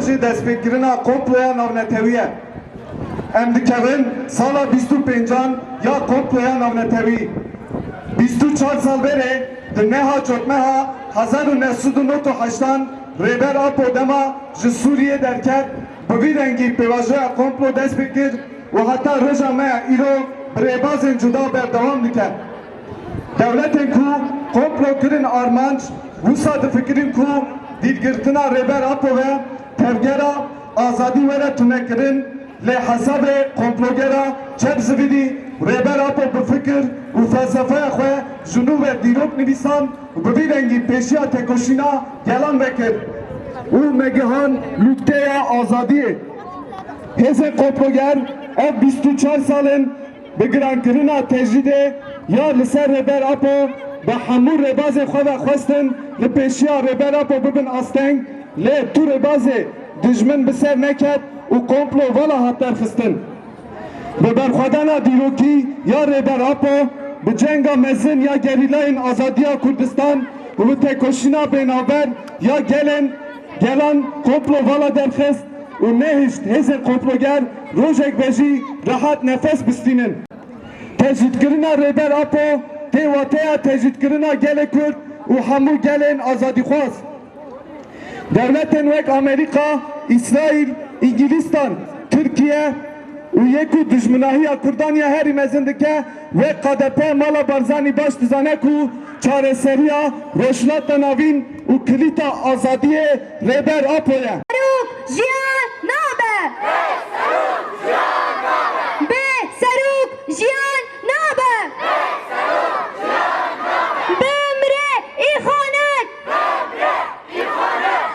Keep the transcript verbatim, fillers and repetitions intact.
Ji destpêkirina komploya navnetewî ye. Em dikevin sala bîst û pêncan ya komploya navnetewî. Bîst û çar sal berê di neha çotmeha hezar û neh sed û nod û heştan Rêber Apo dema ji Sûriyê derket, bi vî rengî pêvajoya komplo dest pê kir û heta roja me ya îro bi rêbazên cuda berdewam dike. Dewletên ku komplo kirin armanc, wisa difikirin ku dîlgirtina Rêber Apo ve tevgera azadî were tunekirin, lê hesabê komplogera çep zivînî Rêber Apo bi fikir û felsefeya xwe ji nû ve dîrok nivîsan û bi vî rengî pêşiya tekoşîna gelan vekir û me gihan lûtkeya azadiyê. Hêzên komploger ev bîst û çar sal in bi girankirina tecrîdê ya li ser Rêber Apo bi hemû rêbazên xwe ve xwestin li pêşiya Rêber Apo bibin asteng, lê tu rêbazê dijmin bi ser neket û komplo vala hat derxistin. Bi berxwedana dîrokî ya Rêber Apo, bi cenga mezin ya gerîlayên azadiya Kurdistan û bi têkoşîna bênavber ya gelên gelan komplo vala derxist û nehişt hêzên komploger rojek be jî rehat nefes bistînin. Tecrîdkirina Rêber Apo tê wateya tecrîdkirina gelê Kurd û hemû gelên azadîxwaz. Dewletên wek Amerîka, Îsraîl, Îngilîstan, Tirkiye û yê ku dijminahiya Kurdan ya herî mezin dike, wek K D P, mala Barzanî baş dizane ku çareseriya Rojhilata Navîn û kilîta azadiyê Rêber Apo ye. Zarok, jiyan